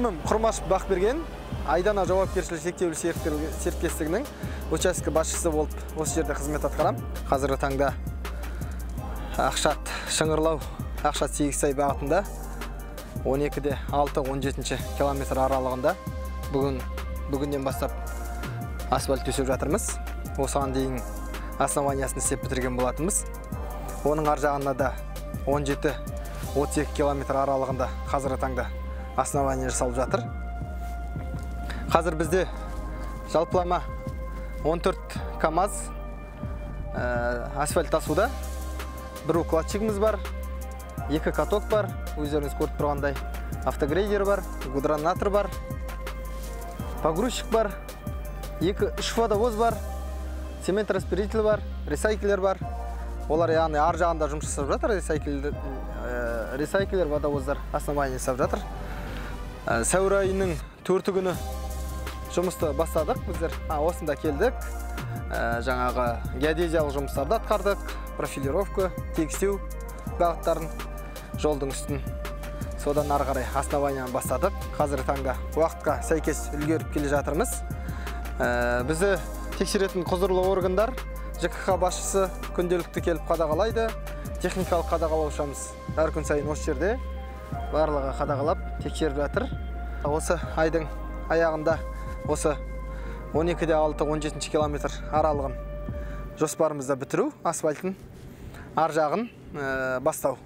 Есімім Құрмаш Бақберген, Айдана жауапкершілігі шектеулі серіктестігінің учаске басшысы болып осы жерде қызмет атқарам. Қазіргі таңда Ақшат Шыңғырлау, Ақшат Сегізсай бағытында 12-де 6-17 километр аралығында бүгіннен бастап асфальт төсеп жатырмыз. Осыған дейін основаниясын істеп бітірген болатынбыз. Оның ар жағында да 17-32 километр аралығында қазіргі таңда основание жасалып жатыр. Қазір бізде жалпылама 14 КАМАЗ асфальт тасуда, бір укладчигіміз бар, 2 каток бар, өздеріңіз көріп тұрғандай автогрейдер бар, гудронатор бар, погрузчик бар, 2-3 водовоз бар, цемент распределитель бар, ресайклер бар. Олар яғни ар жағында жұмыс жасап жатыр, ресайклер, водовоздар основание жасап жатыр. Сәуір айының 4 күні жұмысты бастадық біздер. Осында келдік, жаңағы геодезиялық жұмыстарды атқардық, профилировка, тегістеу бағыттарын, жолдың үстін. Содан ары қарай основанияны бастадық. Қазіргі таңда уақытқа сәйкес үлгеріп келе жатырмыз. Бізді тексеретін құзырлы органдар, ЖКХ басшысы күнделікті келіп қадағалайды, техникалық қадағалаушымыз әр күн сайын осы жерде барлығы қадағалап тексеріп жатыр. Осы айдың аяғында осы 12-де 6-17 километр аралығын жоспарымызда бітіру, асфальтын ар жағын бастау.